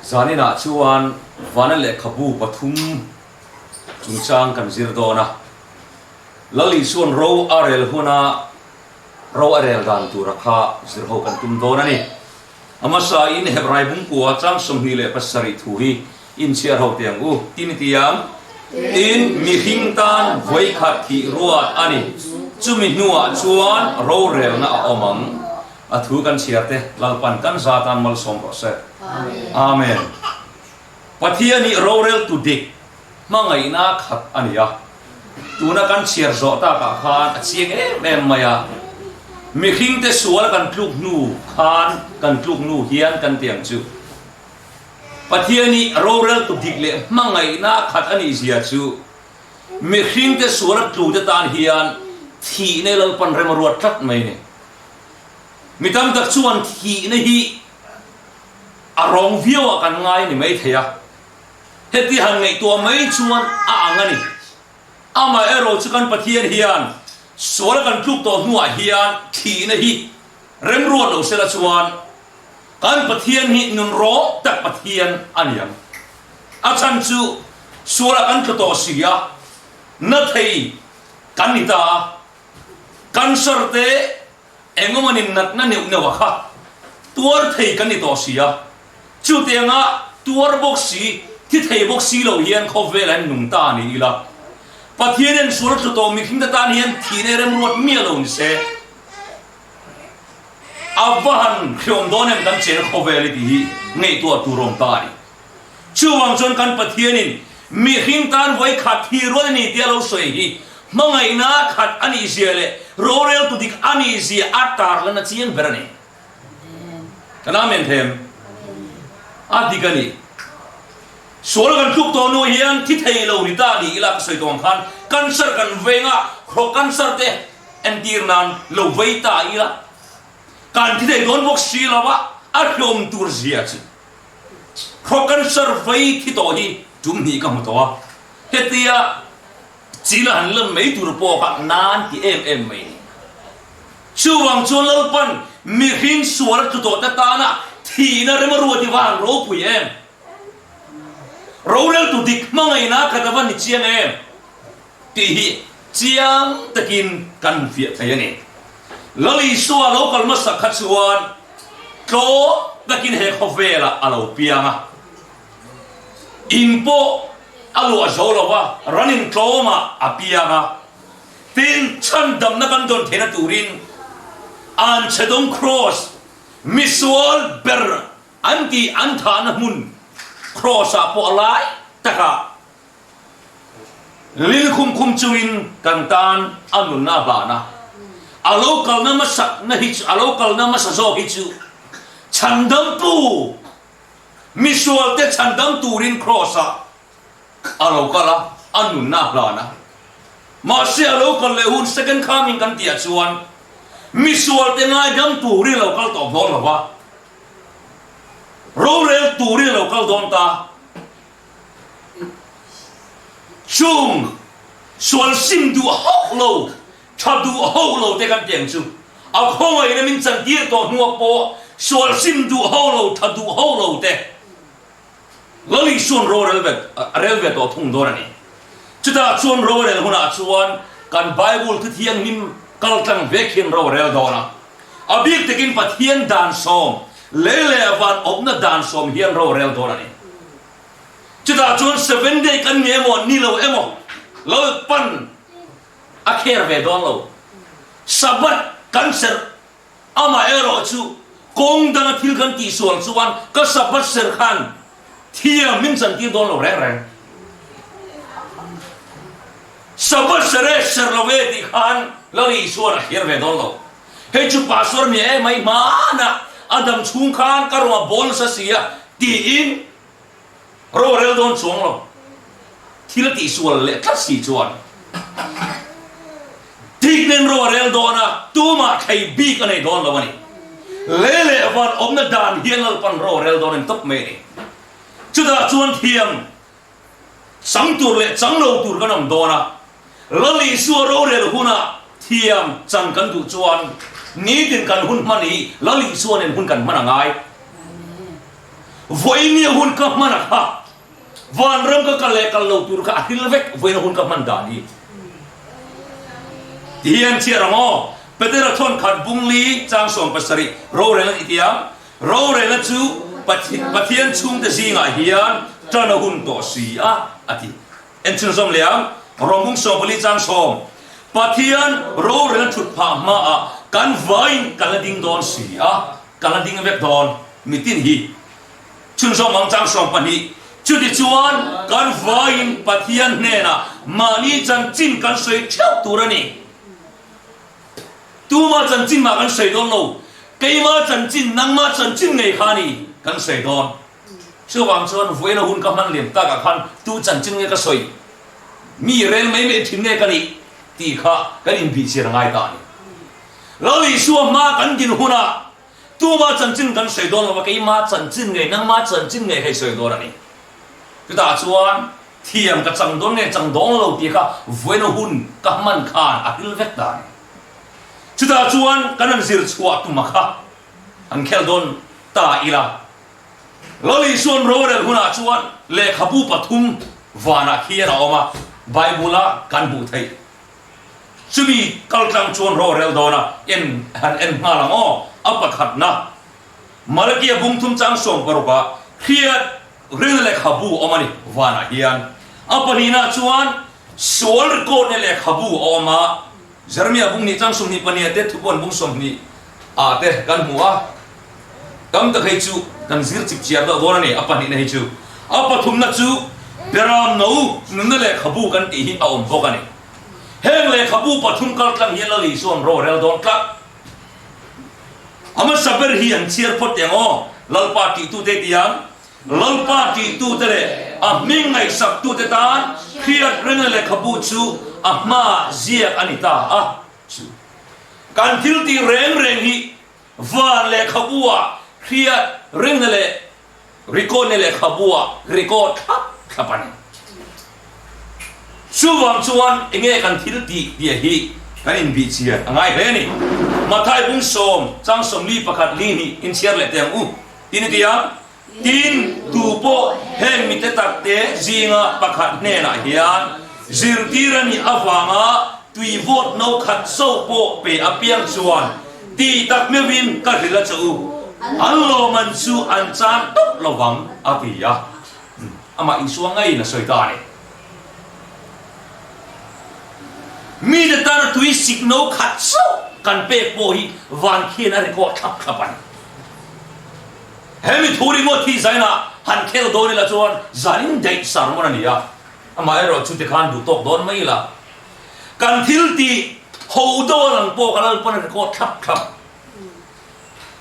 Zaninah chuan Vana lehkhabu pathum chungchang kan zir dawn a. Lal Isua'n ro a rel huna ro a rel dan tura kha zir ho kan tum dawn a ni. A hmasain Hebrai bungkua chang 27 thu hi inchhiar ho teh ang u. Tin i ti ang, Tin, mihring tan vawikhat thih ruat a ni. Chumi hnuah chuan rorelna a awm ang. A thu kan chhiar te Lalpan kan za tan malsawm rawh se. Amen. Pathian hi roreltu dik hmangaihna khat a ni a. Tuna kan chhiar zawh takah khan a chiang em em mai a. Mihringte sual kan tluk hnu khan kan tluk hnu hian kan ti ang chu. Pathian hi roreltu dik leh hmangaihna khat a nih zia chu mihringte sual a tlute tan hian thihna Lalpan rem a ruat tlat mai a ni. Mi tam tak chuan thihna hi a rawng viau ah kan ngai ni mai thei a, heti han ngaihtuah mai chuan a ang a ni. Amaherawh chu kan Pathian hian sual kan tluk tawh hnuah hian thihna hi remruat lo sela chuan kan Pathian hi nun rawng tak Pathian a ni ang. A chhan chu sualah kan tlu tawh si a, na thei kan ni ta a, cancer te Engemaw natna neuh neuh a kha tuar thei kan ni tawh si a, chutianga tuar bawk si, thi thei bawk si lo hian khawvel an nung ta a ni ila. Pathian hian sual tlu tawh mihring te tan hian thihna remruat miah lo ni se. A va han hreawm dawn em kan chena khawvel i tih hi ngaihtuah tur awm ta a ni. Chuvang chuan kan Pathianin mihring tan vawi khat thi rual a ni tia lo sawi hi hmangaihna khat a nih zia leh roreltu dik a nih zia a tarlan a chiang ber a ni. Kan Amen them a dik a ni. Sual kan tluk tawh hnu hian thi thei lo ni ta ni ila ka sawi tawh ang khan cancer kan veng a, hrawk cancer te entir nan lo vei ta ila kan thi thei dawn bawk si lo a, a hlawm tur zia chu. Khaw cancer vei thi tawh hi tum hnih ka hmu tawh a, hetia chil a han lan mai tur pawh kha nan ti em em mai ni. Chuvang chuan Lalpan mihring sual a tlu tawh te tana thihna rem a ruat hi va han ropui em? Roreltu dik hmangaihna khat a va ni chiang em? Tih hi chiang takin kan fiah thei a ni. Lal Isua lo kal hmasa kha chuan tlawm takin he khawvelah a lo piang a. In pawh a luah zo lo va, ran in tlawmah a piang a. Tin, chhandamna kan dawn theihna turin Anchhedawng Cross, misual ber an tih an thahna hmun Cross-ah pawh a lai takah Lil khum khum chungin kan tan a nunna a hlan a, a lo kalna hmasakna hi chu, a lo kalna hmasa zawk hi chu chhandamtu, misualte chhandam turin Kraws-ah a lo kal a, a nunna a hlan a. Mahse a lo kal leh hun second coming kan tihah chuan misualte ngaidam turin a lo kal tawh dawn lo va, rorel turin a lo kal dawn ta. Chung sual sim duh hauh lo, tha duh hauh lo te kan tiang chu a khawngaihna min chantir tawh hnuah pawh sual sim duh hauh lo, tha duh hauh lo te Lal Isua'n ro rel ve a rel ve tawh thung dawn a ni. Chutah chuan ro rel hunah chuan kan Bible thuthianghlim kaltlang vek hian ro a rel dawn a. A bik takin Pathian dan sawm lei leh van awpna dan sawm hian ro a rel dawn a ni. Chutah chuan Seven Day kan ni emaw ni lo emaw Lalpan a kher ve dawn lo. Sabbath kan serh amaherawh chu kawng danga thil kan tihsual chuan ka Sabbath serh khan thiam min chantir dawn lo reng reng. Sabbath serh e serh lo e tih khan Lal Isuan a kher ve dawn lo. Hei chu Pastor ni e mai hmanah a dam chhung khan ka ruah bawl nasa si a tiin ro a rel dawn chuang lo. Thil a tihsual leh tlat si chuan dik nen ro a rel dawn a, tumah thlei bik a nei dawn lo a ni. Lei leh van awmna dan hian Lalpan ro a rel dawn em tawp mai a ni. Chutah chuan thiam Chang tur leh chang lo tur kan awm dawn a, Lal Isua rorel hunah thiam chan kan duh chuan nitin kan hun hman hi Lal Isua nen hun kan hman a ngai. Vawinia hun ka hman a kha, vanram ka kal leh kal lo tur kha a hril vek vawiina hun ka hman dan hi. Ti hian chhiar ang aw, Petera thawn khat bung li chang 70 rorel a ni tiang, rorelna chu Pathian chhungte zingah hian tan a hun tawh si a, a ti. Enchhunzawm leh ang, Rom bung 14 chang 10, Pathian rorelna thut phah hmaah kan vaiin kan la ding dawn si a, kan la ding vek dawn, mitin hi. Chhunzawm ang chang 12, Chutichuan kan vaiin Pathian hnenah mahni chanchin kan sawi theuh tur a ni. Tuma chanchin mah kan sawi dawn lo, keima chanchin, nangma chanchin ngei kha a ni kan sawi dawn. Chuvang chuan vawiina hun ka hman liam takah khan tu chanchin nge ka sawi, mi rel mai mai thin nge ka nih tih kha kan inbihchian a ngai ta a ni. Lal Isua hma kan din hunah tuma chanchin kan sawi dawn lo va, keima chanchin ngei, nangma chanchin ngei hei sawi dawn a ni. Chutah chuan thiam ka chang dawn nge chang dawn lo tih kha vawiina hun ka hman khan a hril vek ta a ni. Chutah chuan kan han zir chhuah tuma kha han khel dawn ta ila. Lal Isuan rorel hunah chuan lehkhabu pathum vanah khian a awm a, Bible-a kan hmuh theih. Chumi kaltlang chuan rorel dawn a, en han en nghal ang aw. A pakhatna, Malakia bung thum chang 60 ah hriat rinna lehkhabu a awm a ni vanah hian. A pahnihna chuan sual record-na lehkhabu a awm a, Jeremia bung hnih chang 24 te thupuan bung 20 ah te kan hmu a, tam tak hei chu kan zir chip chiar deuh dawn a ni, a pahnihna hi chu. A pathumna chu Beram no nunna lehkhabu kan tih hi a awm bawk a ni. Heng lehkhabu pathum kal tlang hian Lal Isuan rorel dawn tlat. A hmasa ber hi an chhiar phawt teh ang aw, Lalpa tihtute tiang Lalpa tihtute leh a hming ngaihsaktute tan hriat rengna lehkhabu chu a hmaah ziak a ni ta a. Chu kan thil tih reng reng hi van lehkhabu-ah hriat rengna leh record-na lehkhabu-ah record thlap thlap a ni. Chuvang chuan enge kan thil tih tih hi kan inbihchian a ngai hle a ni. Mathai bung sawm chang 41 li hnih inchhiar leh teh ang u. Tin a ti a, Tin, tu pawh heng mite takte zinga pakhat hnenah hian zirtir a nih avanga tui vawt no khat so pawh pe apiang chuan ti tak meuhin ka hrilh a che u, an lawmman chu an chan tawp lo vang, a ti a. Amah Isua ngeiin a sawi ta a ni. Mite tana tui sik no khat so kan pek pawh hi van khian a record thlap thlap a ni. Hemi thu ringawt hi zainah han khel dawn ila chuan zanin daih sermon a ni a, amaherawh chu tikhan duh tawk dawn mai ila. Kan thil tih ho deuh a lang pawh ka Lalpan a record thlap thlap.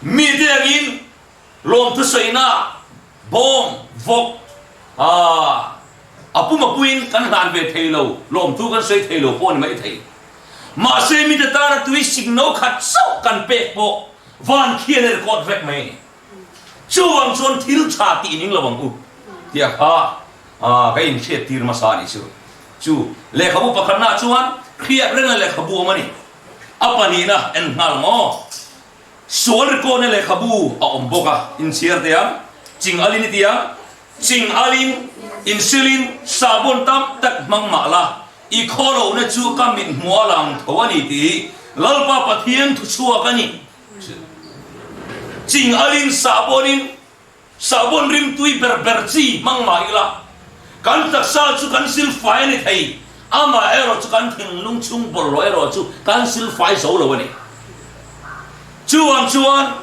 Mite angin lawmthu sawina bawng, vawk, ah, a pum a puiin kan hlan ve thei lo, lawmthu kan sawi thei lo pawh a ni mai thei. Mahse mite tana tui sik no khat chauh kan pek pawh van khian a record vek mai a ni. Chuvang chuan thil tha tih ning lo ang u tia kha ka inhriat tir hmasa a nih chu. Chu lehkhabu pakhatnaah chuan hriat rengna lehkhabu awm a ni. A pahnihna en nghal ang aw. Sual record-na lehkhabu a awm bawk a, inchhiar teh ang, ching alin i ti ang, ching alin, insilin, sahbawn tam tak hmang mah la, I khawlohna chu ka mit hmuh a lang tho a ni tih Lalpa Pathian thu chhuak a ni. Ching alin sahbawnin sahbawn rimtui ber ber chi hmang mah ila, kan taksa chu kan silfai a ni thei, amah erawh chu kan thinlung chhung bawlhhlawh erawh chu kan silfai zo lo a ni. Chuvang chuan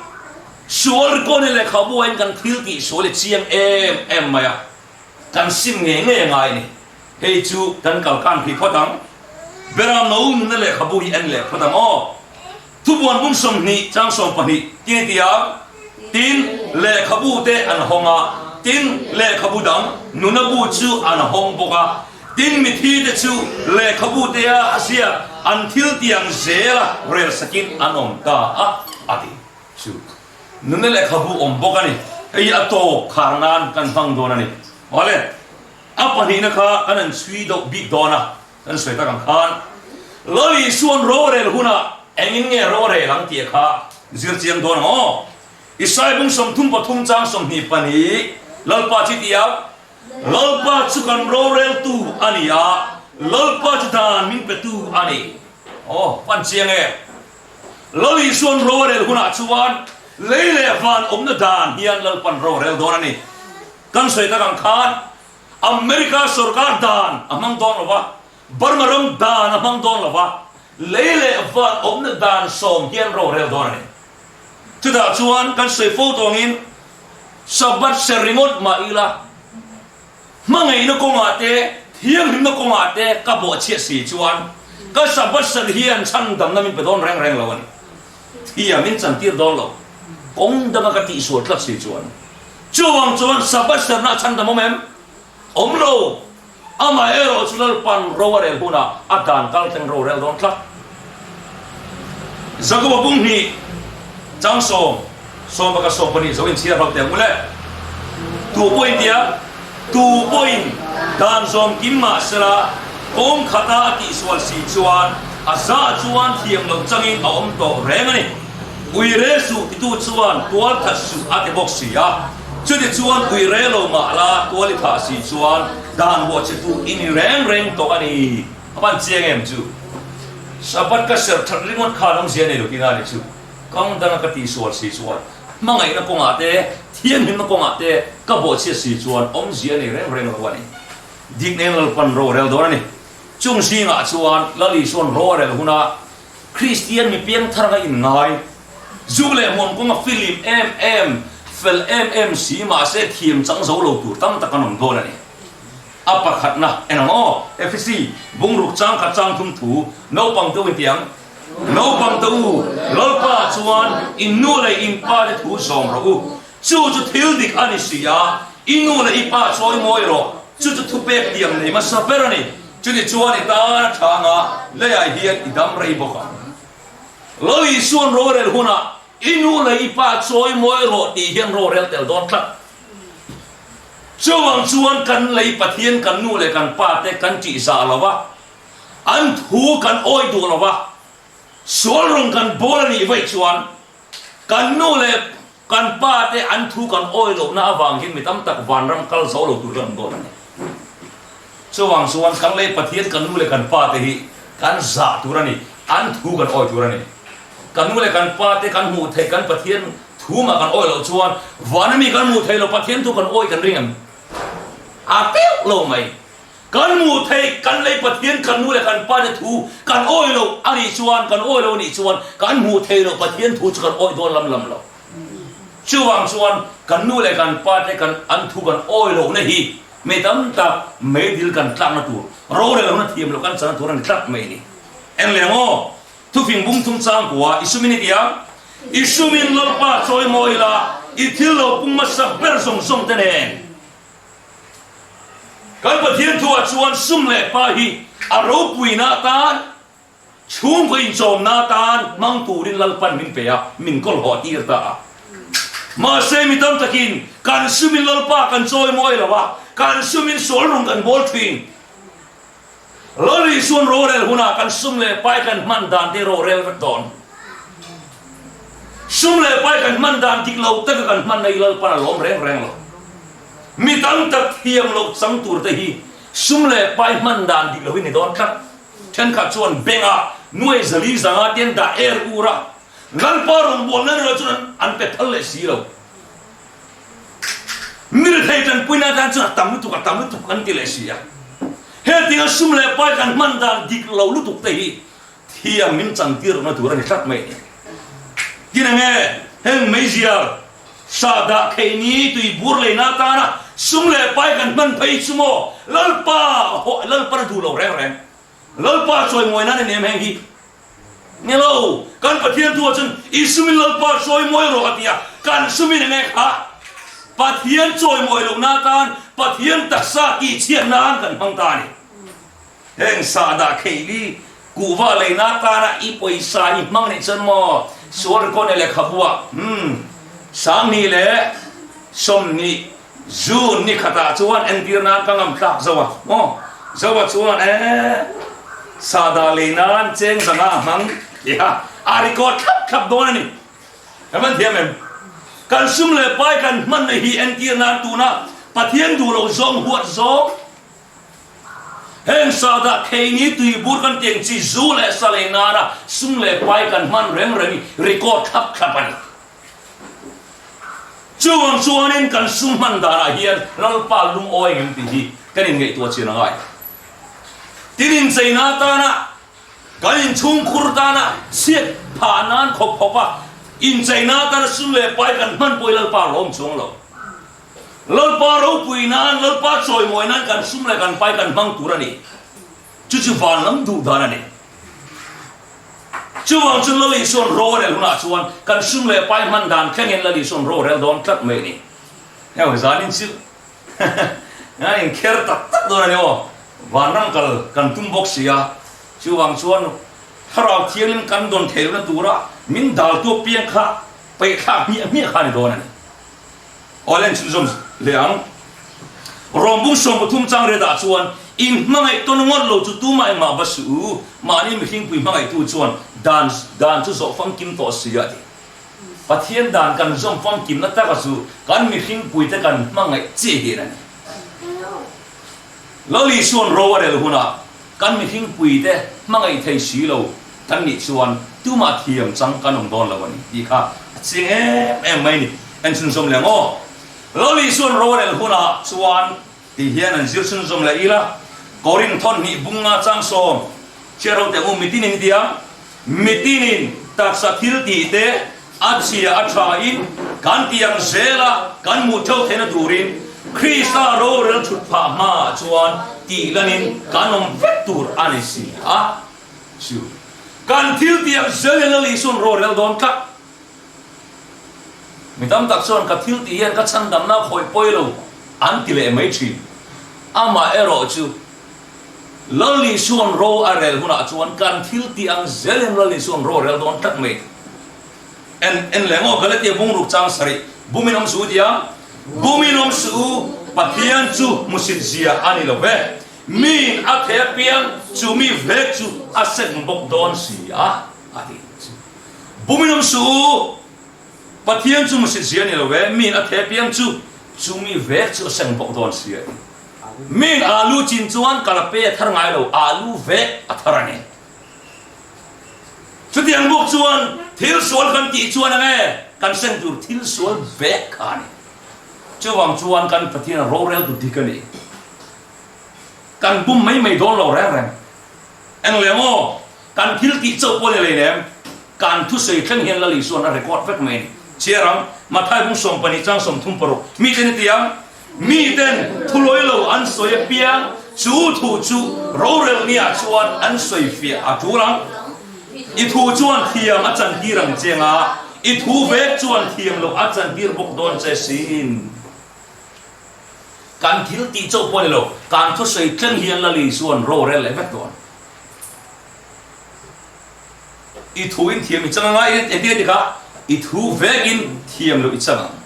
sual rikawni lehkhabu ahin kan thil tih sual i chiang em em mai a, kan sim ngei ngei a ngai a ni. Hei chu kan kal kan phei phawt ang. Beram no nunna lehkhabu hi en leh phawt ang aw. Thubuan bung 20 chang 12 tin a ti a, tin lehkhabu te an hawng a, tin lehkhabu dang nuna bu chu an hawng bawk a, tin mithi te chu lehkhabu te a ziak an thil tiang zela rel sakin an awm ta a, a ti. Chu nunna lehkhabu awm bawk a ni. Hei hi a tawp khar nan kan hmang dawn a ni. Awle. A pahnihna kha kan han chhui deuh bik dawn a, kan sawi tak ang khan Lal Isuan rorel hunah engin nge rorel ang tih kha zir chiang dawn ang aw. Isai bung 33 chang 22, Lalpa chi ti a, Lalpa chu kan roreltu a ni a, Lalpa chu dan min petu a ni. Aw, pan chiang e. Lal Isuan ro a rel hunah chuan lei leh van awmna dan hian Lalpan ro a rel dawn a ni. Kan sawi tak ang khan America sorkar dan a hmang dawn lo va, Burma ram dan a hmang dawn lo va, lei leh van awmna dan sawm hian ro a rel dawn a ni. Chutah chuan kan sawi fo tawngin Sabbath ser ringawt mah ila, hmangaihna kawngah te, thianghlimna kawngah te ka bawhchhiah si chuan ka Sabbath ser hian chhandamna min pe dawn reng reng lo a ni. Thiam in chantir dawn lo. Kawng danga ka tihsual tlat si chuan. Chuvang chuan Sabbath serna a chhandam awm em? Awm lo. Amaherawh chu Lalpan ro a rel hunah a dan kal thleng ro rel dawn tlat. Jakoba bung hnih chang sawm, sawm baka sawm pahnih zo inchhiar ho teh ang u le. Tu pawhin tia, tu pawhin dan zawm kim mah sela kawng khata a tihsual si chuan a zah chuan thiam loh changin a awm tawh reng a ni. Ui re suh titu chuan tual that suh a ti bawk si a. Chuti chuan ui re lo mah la tual i thah si chuan dan buah che tu i ni reng reng tawh a ni. A van chiang em chu. Sabbath ka serh that ringawt khan awmzia nei lo tina ni chu. Kang danga ka tihsual si chuan hmangaihna kawngah te, thianghlimna kawngah te ka bawhchhiat si chuan awmzia nei reng reng lo a ni. Dik nen Lalpan ro a rel dawn a ni. Chung zingah chuan Lal Isuan ro a rel hunah Kristian mi piangthar anga inngai, zuk leh hmuam kawnga filim em em, fel em em si mahse thiam chang zo lo tur tam tak an awm dawn a ni. A pakhatna en ang aw, Efesi bungruk chang khat chang thum thu, naupang te u inti ang, Naupang te u, Lalpa chuan in nu leh in pa te thu zawm rawh u, chu chu thil dik a ni si a, i nu leh i pa chawi mawi rawh, chu chu thupek tiam nei hmasa ber a ni. Chuni chuan i tan a tha anga leiah hian i dam rei bawk ang. Lo Isuan rorel hunah i nu leh i pa chawi mawi rawh tih hian rorel tel dawn tlat. Chuvang chuan kan lei Pathian kan nu leh kan pa te kan tih zah lo va, an thu kan awi duh lo va, sual rawn kan bawl a nih vaih chuan kan nu leh Kan pa te an thu kan awi lohna avang hian mi tam tak vanram kal zo lo tur kan awm dawn a ni. Chuvang chuan kan lei Pathian kan nu leh kan pa te hi kan zah tur a ni, an thu kan awi tur a ni. Kan nu leh kan pa te kan hmuh theih kan Pathian thu mah kan awi loh chuan vana mi kan hmuh theih loh Pathian thu kan awi kan ring em? A teuh lo mai. Kan hmuh theih kan lei Pathian kan nu leh kan pa te thu kan awi loh a nih chuan kan awi lo a nih chuan kan hmuh theih loh Pathian thu chu kan awi dawn lam lam lo. Chuvang chuan kan nu leh kan pa te kan an thu kan awi lohna hi mi tam tak meidil kan tlakna tur rorel lohna thiam loh kan chana tur a ni tlat mai a ni. Eng leh maw? Thufing bung thum changkua i sumin i ti ang. I sumin Lalpa chawi mawi la i thil lo pung hmasa ber zawng zawng te nen. Kan Pathian thuah chuan sum leh pa hi a ropuina atan, chhungkaw inchawmna atan hmang turin Lalpan min pe a, min kawlhawh tir ta a. Mahse mi tam takin kan sumin Lalpa kan chawi mawi lo a, kan sumin sual rung kan bawl thin. Lal Isuan rorel hunah kan sum leh pai kan hman dan te rorel vek dawn. Sum leh pai kan hman dan dik lo taka kan hman na hi Lalpan a lawm reng reng lo. Mi tam tak thiam loh chang tur te hi sum leh pai hman dan dik lo hi ni dawn tlat. Thenkhat chuan bengah nuai zali zanga te an dah er ur a, Lalpa rawngbawlna erawh chuan an pe phal leh si lo. Mirethei tanpuina atan chuan a tam lutuk, a tam lutuk an ti leh si a. Hetianga sum leh pai kan hman dan dik lo lutuk te hi thiam min chantir lohna tur a ni tlat mai a ni. Tin enge heng meizial, sahdah, kheini, tuibur leina atana sum leh pai kan hman phei chu maw Lalpa Lalpan a duh lo reng reng. Lalpa chawimawi nan a nem heng hi. Nge lo, kan Pathian thu ah chuan i sumin Lalpa chawimawi rawh a ti a, kan sumin enge kha Pathian chawimawi loh na atan Pathian taksa tihchhiat nan kan hmang ta a ni. Heng sahdah kheili kuhva leina atana i pawisa i hmang nih chuan maw sual record leh lehkhabu ah umm 20 20 June ni khatah chuan entir nan ka ngam tlak zo a maw? Zo a chuan ee sahdah lei nan cheng zanga a hmang ti a, a record thlap thlap dawn a ni. Ka man thiam em? Kan sum leh pai kan hmanna hi entir nan tuna Pathian duh loh zawng huat zawng heng sahdah kheini tuibur kan tih ang chi zu leh sa lei nana sum leh pai kan hman reng reng hi record thlap thlap a ni. Chuvang chuanin kan sum hman danah hian Lalpa lungawi ngem tih hi kan inngaihtuah chian a ngai. Tin incheina atana Kan inchhungkhur tana chhiat phah nan khawp khawp a, incheina atana sum leh pai kan hman pawh hi Lalpa a rawm chuang lo. Lalpa ropui nan, Lalpa chawimawi nan kan sum leh kan pai kan hmang tur a ni. Chu chu van lam duh dan a ni. Chuvang chu Lal Isuan ro a rel hunah chuan kan sum leh pai hman dan thlengin Lal Isuan ro a rel dawn tlat mai a ni. Heng zanin chu A inkher tak tak dawn a ni aw. Vanram kal kan tum bawk si a, chuvang chuan Thlarau Thianghlim kan dawn theih lohna tura min daltu apiang kha paihthlak hmiah hmiah kha a ni dawn a ni. Aw le, chhunzawm leh ang. Rawmbung 13 chang riatah chuan in hmangaih tawn ngawt lo chu tumah engmah va suh u, mahni mihringpui hmangaihtu chuan dan dan chu zawh famkim tawh si a ti. Pathian dan kan zawm famkimna taka chu kan mihringpuite kan hmangaih chiah hian a ni. Lal Isua'n ro a rel hunah kan mihringpuite hmangaih thei si lo kan nih chuan tumah thiam chang kan awm dawn lo a ni tih kha a chiang em em mai a ni. En chhunzawm leh ang aw. Lal Isua'n ro a rel hunah chuan tih hian an zir chhunzawm leh ila, Korinth thawnhnih bunga changsawm chhiar ho teh u mitinin i ti ang. Mitinin taksa thil tih te a chhia a tha in kan ti ang zel a, kan hmuh theuh theihna turin Krista rorel thut phah hmaah chuan tih lanin kan awm vek tur a ni si a. Chu kan thil tih ang zelin Lal Isuan rorel dawn tlat. Mi tam tak chuan ka thil tih hian ka chhandamna a khawih pawi lo an ti leh mai thin. Amah erawh chu Lal Isuan ro a rel hunah chuan kan thil tih ang zelin Lal Isuan ro a rel dawn tlat mai. En en leh ngaw Galatia bungruk chang sarih, Bumin awm suh u tia, Bumin awm suh u, Pathian chu hmusit zia a ni lo ve, miin a thei apiang chu mi vek chu a seng bawk dawn si a, a ti. Bumin awm suh u, Pathian chu hmusit zia a ni lo ve, miin a thei apiang chu chu mi vek chu a seng bawk dawn si a ti. Min alu chin chuan kalape a thar ngai lo, alu vek a thar a ni. Chutiang bawk chuan thil sual kan tih chuan enge kan seng tur thil sual vek kha a ni. Chuvang chuan kan Pathian a rorel tu dik a ni. Kan bum mai mai dawn lo reng reng. Eng leh maw? Kan thil tih chauh pawh ni hleinem, kan thusawi thleng hian Lal Isuan a record vek mai a ni. Chhiar ang, Mathai bung 12 chang 36, mite ni tiang, Miten thulawi lo an sawi apiang, chu thu chu rorel nia chuan an sawi fiah a tul ang. I thu chuan thiam a chantir ang che nga, i thu vek chuan thiam loh a chantir bawk dawn che sin. Kan thil tih chauh pawh ni lo, kan thusawi thleng hian Lali chuan rorel leh vek dawn. I thu in thiam i chang anga, engtin a ti kha? I thu vekin thiam loh i chang ang.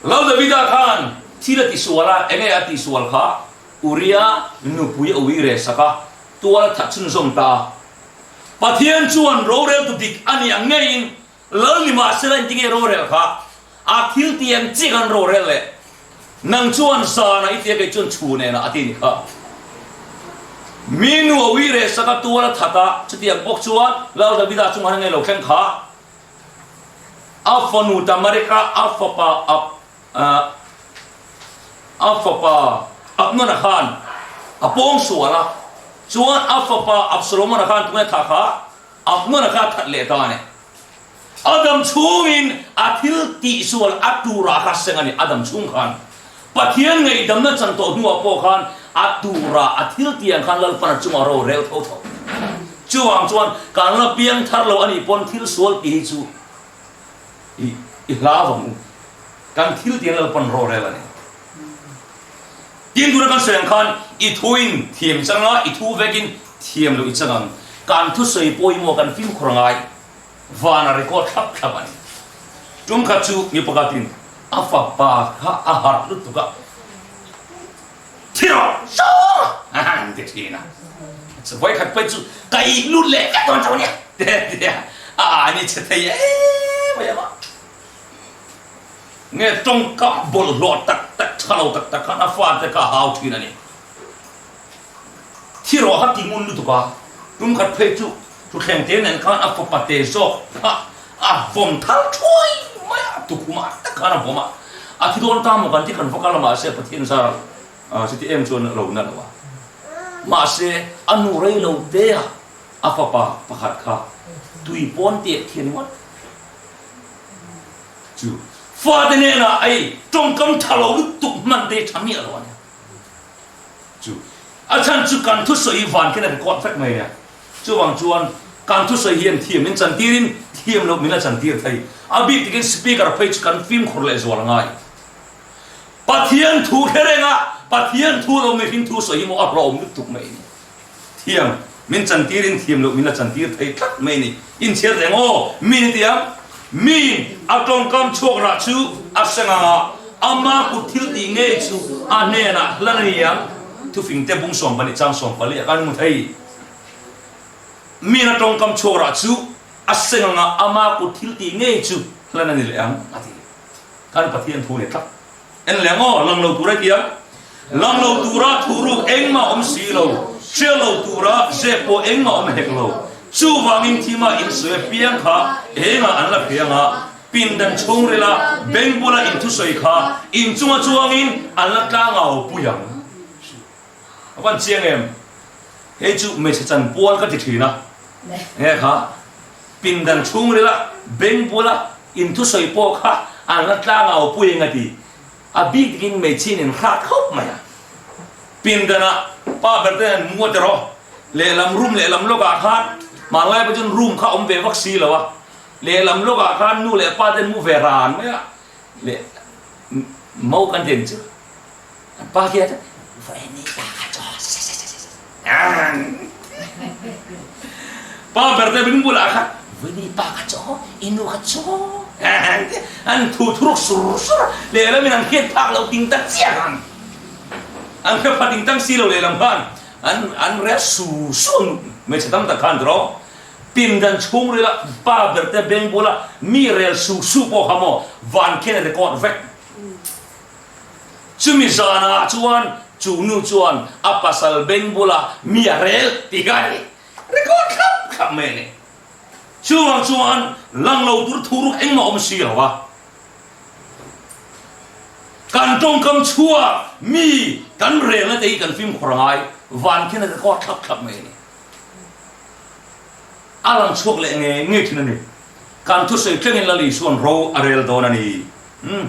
Lal Davida khan thil a tisual a, enge a tisual kha? Uria nupui a ui reh sak a, tual a that chhunzawm ta a. Pathian chuan roreltu dik a nih ang ngeiin Lal ni mahsela engtinge rorel kha? A thil ti ang chiah khan rorel leh. Nang chuan zana i tia kei chuan chhu nena a ti ni kha. Mi nu a ui reh sak a, tual a that a, chutiang bawk chuan Lal Davida chungah hian ngei lo thleng kha. A fanu Tamari kha a fapa a fapa Abnona khan a pawng sual a, chuan a fapa Absalomona khan tunge thah kha Abnona kha a that leh ta a ni. A dam chhungin a thil tihsual a turah kha a seng a ni, a dam chhung khan. Pathian ngaihdamna chan tawh hnuah pawh khan a turah a thil tih ang khan Lalpan a chungah ro rel tho tho. Chuvang chuan kan la piang thar lo a nih pawn thil sual tih hi chu i i hlau ang u. Kan thil tih ang Lalpan ro rel a ni. Tin tuna kan sawi ang khan i thuin thiam i chang a, i thu vekin thiam loh i chang ang. Kan thusawi pawimawh kan fimkhur a ngai. Van a record thlap thlap a ni. Tum khat chu mi pakhatin a fapa kha a harh lutuk a, Thi rawh, zawng a han ti thin a. Vawi khat pawh chu ka ih lut leh vek dawn chauh a nia, te a ti a, a ani che thei em mai a. Nge tawngkam bawlhhlawh tak tak tha lo tak tak khan a fate kha a hau thin a ni. Thi rawh kha ti ngun lutuk a, tum khat phei chu thutthleng te nen khan a fapa te zawk kha a vawm thar thuai mai a, tukhumah tak khan a vawm a, a thi dawn ta maw kan ti kan va kal a mahse Pathian zar chuti em chuan a lo na lo a, mahse a nu rei lo te a a fapa pakhat kha tui pawn teh thian ngawt. Chu fate hnenah ei tawngkam tha lo lutuk hman te tha miah lo a nia. Chu a chhan chu kan thusawi van khian a record vek mai a nia. Chuvang chuan kan thusawi hian thiam min chantirin thiam loh min la chantir thei. A bik takin speaker phei chu kan fimkhur leh zual ngai. Pathian thu hre renga Pathian thu lo mihring thu sawi hi maw a hlawm lutuk mai a ni. Thiam min chantirin thiam loh min la chantir thei tlat mai a ni. Inchhiar reng aw, mi ni tiang miin a tawngkam chhuak rah chu a hre ngang a, ama kut thil tih ngei chu a hnenah hlan a ni ang. Thufingte bung 12 chang 14 ah khan hmu thei. Miin a tawngkam chhuak rah chu a hre ngang a, ama kut thil tih ngei chu hlan a ni leh ang a ti. Kan Pathian thu leh tlat. En leh ang aw, lang lo tura tia. Lang lo tura thuruk engmah awm si lo, hria lo tura zep pawh engmah awm hek lo. Chuvangin thima insawi apiang kha engah an la hria ang a, pindan chhungrila beng bula inthusawi kha inchunga chuangin an la tlangau pui ang. A van chiang em? Hei chu hmeichhe chanpual ka ti thin a, enge kha pindan chhungrila beng bula inthusawi pawh kha an la tlangau pui eng a ti. A bik takin hmeichhiain in hrat khawp mai a. Pindanah pa ber ten an mu a tiraw, lehlam room lehlam lawkah khan hmanlai pawh chuan room kha awm ve vak si lo a, lehlam lawkah khan nu leh pa ten mu ve ran mai a, leh mo kan ti ang chu. An pa khi a chuan Vawini pa kha chaw Pa ber te min bulah khan Vawini pa kha chaw i nu kha chaw an thu thuruk sur sur a, lehlam in an hriat phak lo ting ta chiah khan an hre pha ting tang si lo lehlam khan an an rel su su ang hmeichhe tam tak khan tiraw pindan chhungrila pa ber te beng bula mi rel su su pawh kha maw van khian a record vek. Chumi zanah chuan chu nu chuan a pasal beng bula mi a rel tih kha a ni. Record thlap thlap mai a ni. Chuvang chuan lang lo tur thu ruk engmah awm si lo a. Kan tawngkam chhuak mi kan relna te hi kan fimkhur a ngai. Van khian a record thlap thlap mai a ni. A lang chhuak leh ngei ngei thin a ni. Kan thusawi tlengin Lal Isua'n ro a rel dawn a ni. Umm.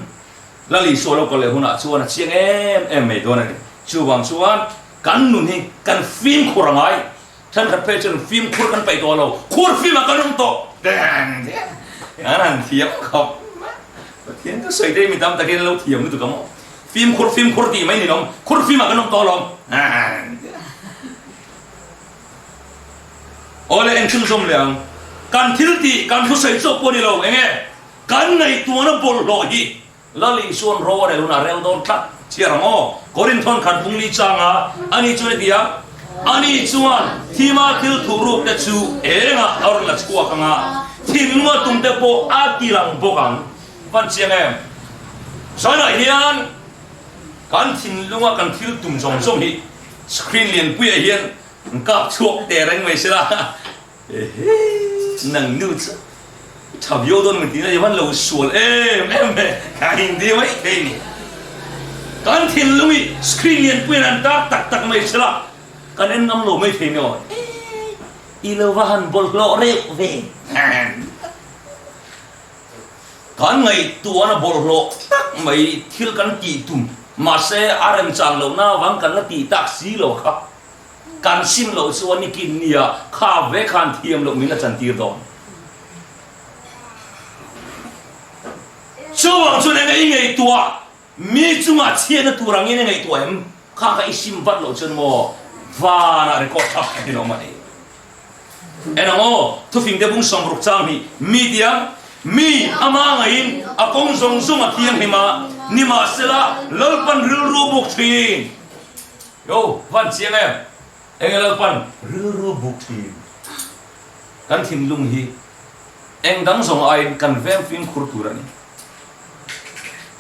Lal Isua lo kal leh hunah chuan a chiang em em mai dawn a ni. Chuvang chuan kan nun hi kan fimkhur a ngai. Thenkhat phei chuan fimkhur kan paih tawh lo, khur fimah kan awm tawh. An han thiam khawp. Pathian chu sawi te mi tam takin an lo thiam lutuk ang aw. Fimkhur fimkhur tih mai ni lawm, khur fimah kan awm tawh alawm. Awle engthil zawm leh ang. Kan thil tih kan thusawi chauh pawh ni lo, enge? Kan ngaihtuahna bawlhhlawh hi Lal Isua'n ro a rel hunah a rel dawn tlat chhiar ang aw. Korinthawn khat bungli changa ani chuan a ti a, Ani chuan thima thil thuhruk te chu engah a rawn la chhuak ang a, thinlunga tum te pawh a ti lang bawk ang. Van chiang em? Zanah hian kan thinlunga kan thil tum zawng zawng hi screen lianpuiah hian an kap chhuak teh reng mai sela. Ehe, nang nu chu i tha viau dawn min tihna i van lo sual em em ve, ka hindi mai thei ni. Kan thinlung i screen lianpuiin an tar tak tak mai sela, kan en ngam lo mai thei ni aw. Ehe, i lo va han bawlhhlawh reuh ve. Kan ngaihtuahna bawlhhlawh tak mai thil kan tih tum, mahse a remchang lohna avang kan la tih tak si lo kha. Kan sim loh chuan nikin nia kha ve khan thiam loh min la chantir dawn. Chuvang chuan enge i ngaihtuah mi chungah chhiatna tur angin i ngaihtuah em? Kha kha i sim vat loh chuan maw vanah record thlap khat in a awm a ni. En ang aw, thufingte bung 60 chang hi mi tiang mi ama ngaiin a kawng zawng zawng a thianghlim a, nimahsela Lalpan rilru buk thin. Yo, van chiang em? Enge Lalpan rilru buk thin. Kan thinlung hi eng dang zawng aiin kan veng fimkhur tur a ni.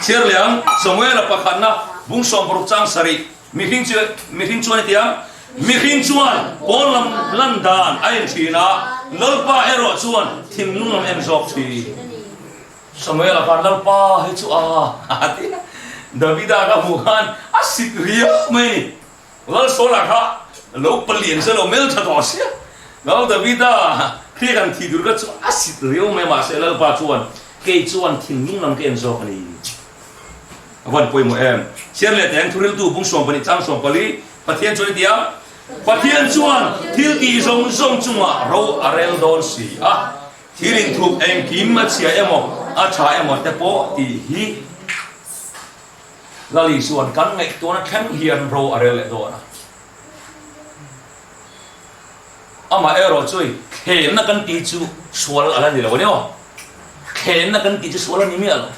Chhiar leh ang, Samuela pakhatna bung 60 chang sarih, Mihring chu mihring chuan a ti a, Mihring chuan pawn lam lan dan a en thin a, Lalpa erawh chuan thinlung lam en zawk thin. Samuela khan Lalpa hi chu a a ti a, Davida ka hmuh khan a sit riau mai a ni. Lal Saula kha lo palian se lo hmeltha tawh sia, Lal Davida khi kan thih tur kha chu a sit riau mai a, mahse Lalpa chuan kei chuan thinlung lam ka en zawk a ni. A van pawimawh em? Chhiar leh teng thuriltu bung 12 chang 14 Pathian chuan i ti a, Pathian chuan thil tih zawng zawng chungah ro a rel dawn si a, thil inthup engkim a chhia emaw a tha emaw te pawh tih hi Lal Isua'n kan ngaihtuahna thleng hian ro a rel leh dawn a. Amah erawh chu thlenna kan tih chu sual a la ni lo a ni aw. Thlenna kan tih chu sual a ni miah lo.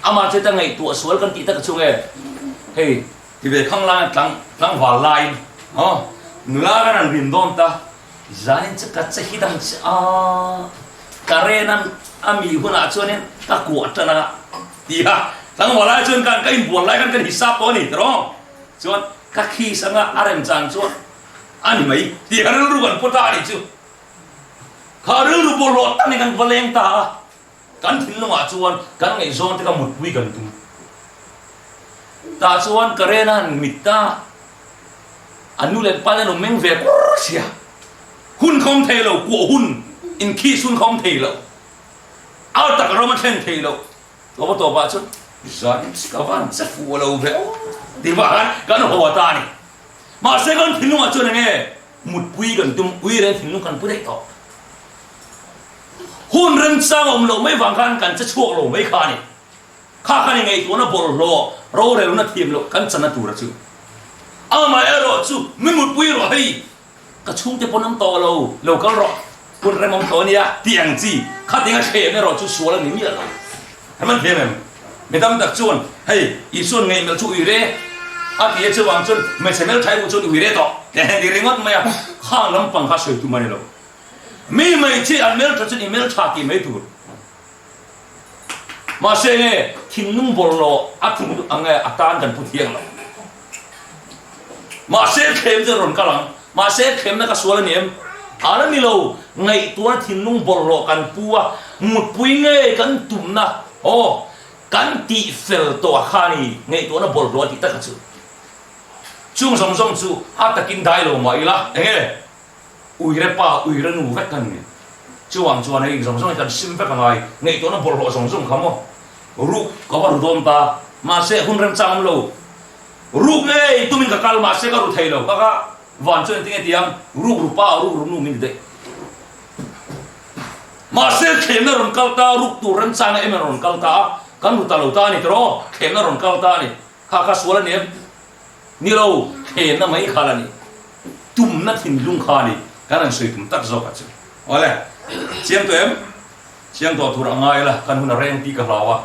Amah chu ta ngaihtuah sual kan tih tak chu nge hei ti ve khang lai tlang tlangval laiin aw nula kan han rin dawn ta zanin chu ka che hi dang che a ka ren a a mi hunah chuanin ka kuah tan a ti a tlangval lai chuan kan ka inbual lai khan kan hisap tawh a ni tiraw chuan ka khis anga a remchan chuan a ni mai tih a rilru kan pu ta a nih chu kha rilru bawlhhlawh takin kan va leng ta a. Kan thinlungah chuan kan ngaihzawn te kha mutpui kan tum. Tah chuan Karen a han mit ta, a nu leh pa te an awm meng ve kur sia. Hun kha awm thei lo, kuah hun, inkhis hun kha awm thei lo. A tak ram a thlen thei lo. Tawpa tawpah chuan zan ka van che fuh lo ve aw ti vah khan kan haw ta a ni. Mahse kan thinlungah chuan enge mutpui kan tum, ui reng thinlung kan pu daih tawh. Hun remchang awm loh mai vang khan kan che chhuak lo mai kha a ni. Kha khan i ngaihtuahna bawlhhlawh rorelna thiam loh kan chana tura chu. Amaherawh chu mi mutpui rawh hei ka chhungte pawn awm tawh lo, lo kal rawh, hun rem awm tawh a nia tih ang chi khating a thlem erawh chu sual a ni miah lo. Rem an thiam em? Mi tam tak chuan hei Isuan ngaihmelh chu uire a ti a chuvang chuan hmeichhe hmeltha i hmuh chuan uire tawh ti ringawt mai a, khang lampang kha sawi tum a ni lo. Mi mai chi an hmeltha chuan i hmeltha tih mai tur. Mahse nge thinlung bawlhhlawh a thinlung ang nge a tan kan pu thiang lo. Mahse thlem chu a rawn kal ang. Mahse thlemna ka sual a ni em? A la ni lo. Ngaihtuahna thinlung bawlhhlawh kan pu a, mutpui nge kan tumna aw kan tih fel tawh a kha a ni ngaihtuahna bawlhhlawh a tih tak a chu. Chung zawng zawng chu a takin dai lo mah ila enge? Uire pa, uire nu vek kan ni. Chuvang chuan hei zawng zawng hi kan sim vek a ngai. Ngaihtuahna bawlhhlawh zawng zawng kha maw? Ruk ka va ru dawn ta. Mahse hun remchang awm lo. Ruk ngei tumin ka kal mahse ka ru thei lo. Ka ka van chuan engtin nge ti ang? Ruk ru pa, ruk ru nu min ti daih. Mahse thlemna rawn kal ta, ruk tur remchang em em rawn kal ta a, kan ru ta lo ta a ni tiraw? Thlemna rawn kal ta a ni. Kha kha sual a ni em? Ni lo, thlenna mai kha la ni. Tumna thinlung kha a ni. Kan han sawi tum tak zawk a chu. Awle, chiang tawh em? Chiang tawh tur a ngai la, kan hun a reng tih ka hlau a.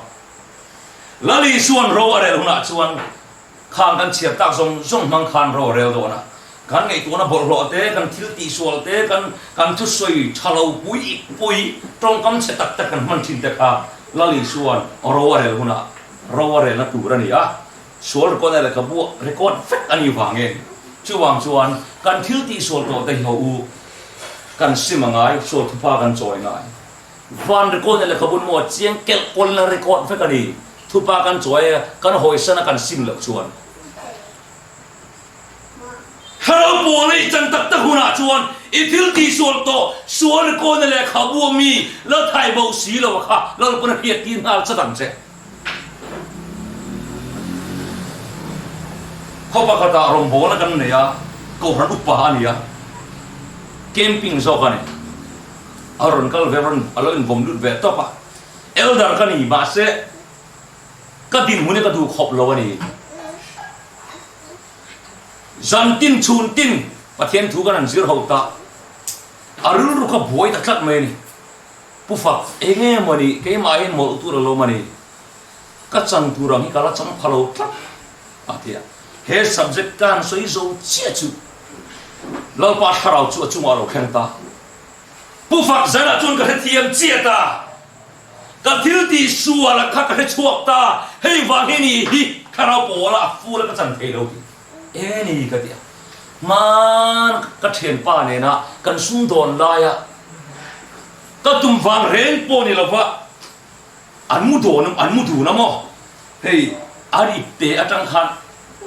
Lal Isua'n ro a rel hunah chuan khang kan chhiar tak zawng zawng hmang khan ro a rel dawn a. Kan ngaihtuahna bawlhhlawh te, kan thil tihsual te, kan kan thusawi tha lo pui pui, tawngkam chhe tak tak kan hman thin te kha Lal Isua'n ro a rel hunah ro a relna tur a ni a. Sual record a lehkhabu record vek a nih vangin chuvang chuan kan thil tihsual tawh te hi ho u kan sim a ngai, sual thupa kan chawi ngai. Van record a lehkhabun maw chiang kelh kawlna record vek a ni, thupa kan chawi a, kan hawisan a kan sim loh chuan. Thlarau pawl i chan tak tak hunah chuan i thil tihsual tawh sual record a lehkhabu a mi la thai bo si lo a kha Lalpawn a hriat tir nghal chat ang che. Khaw pakhatah rawngbawlna kan nei a, Kohhran upa a ni a, camping zawk a ni. A rawn kal ve, rawn a lo invawm lut ve tawp a. Elder ka ni, mahse ka dinhmun hi ka duh khawp lo a ni. Zan tin chhun tin Pathian thu kan han zir ho ta, a rilru kha buai ta tlat mai a ni. Pu Fak, eng nge maw ni, keimah hian mawlh tur a lawm a ni. Ka chang tur ang hi ka la chang pha lo tlat a ti a. He subject ka han sawi zo chiah chu Lalpa thlarau chu a chungah a lo thleng ta. Pu Fak zanah chuan ka hrethiam chiah ta. Ka thil tih sual a kha ka hre chhuak ta, hei vang hi ni hi thlarau pawla a ful a ka chan thei lo tih e ni ka ti a. Hman ka thianpa nena kan sumdawn laia ka tum vang reng pawh ni lova an mu dawn an mu dun a maw? Hei an ipte atang khan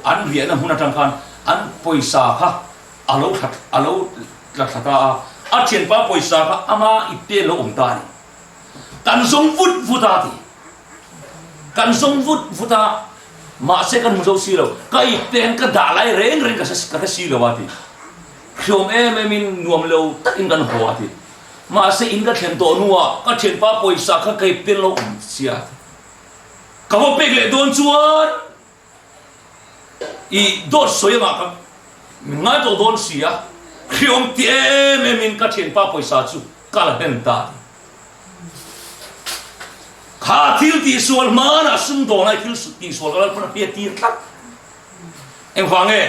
an riahna hmun atang khan an pawisa kha a lo thla a lo tla thla ta a, a thianpa pawisa kha ama ipte lo awm ta a ni. Kan zawng vut vut a ti. Kan zawng vut vut a, mahse kan hmu zo si lo. Ka ipten ka dah lai reng reng ka ka hre si lo a ti. Hriawm em em in nuam lo takin kan haw a ti. Mahse in ka thlen tawh hnuah ka thianpa pawisa kha ka ipten lo awm sia a ti. Ka va pek leh dawn chuan i dawt sawi angah ka min ngai tawh dawn si a, hriawm ti em em in ka thianpa pawisa chu ka la hlen ta a ti. Kha thil tihsual hmanah sumdawn ai thil tihsual ka lalpan a hriat tir tlat. Engvang nge?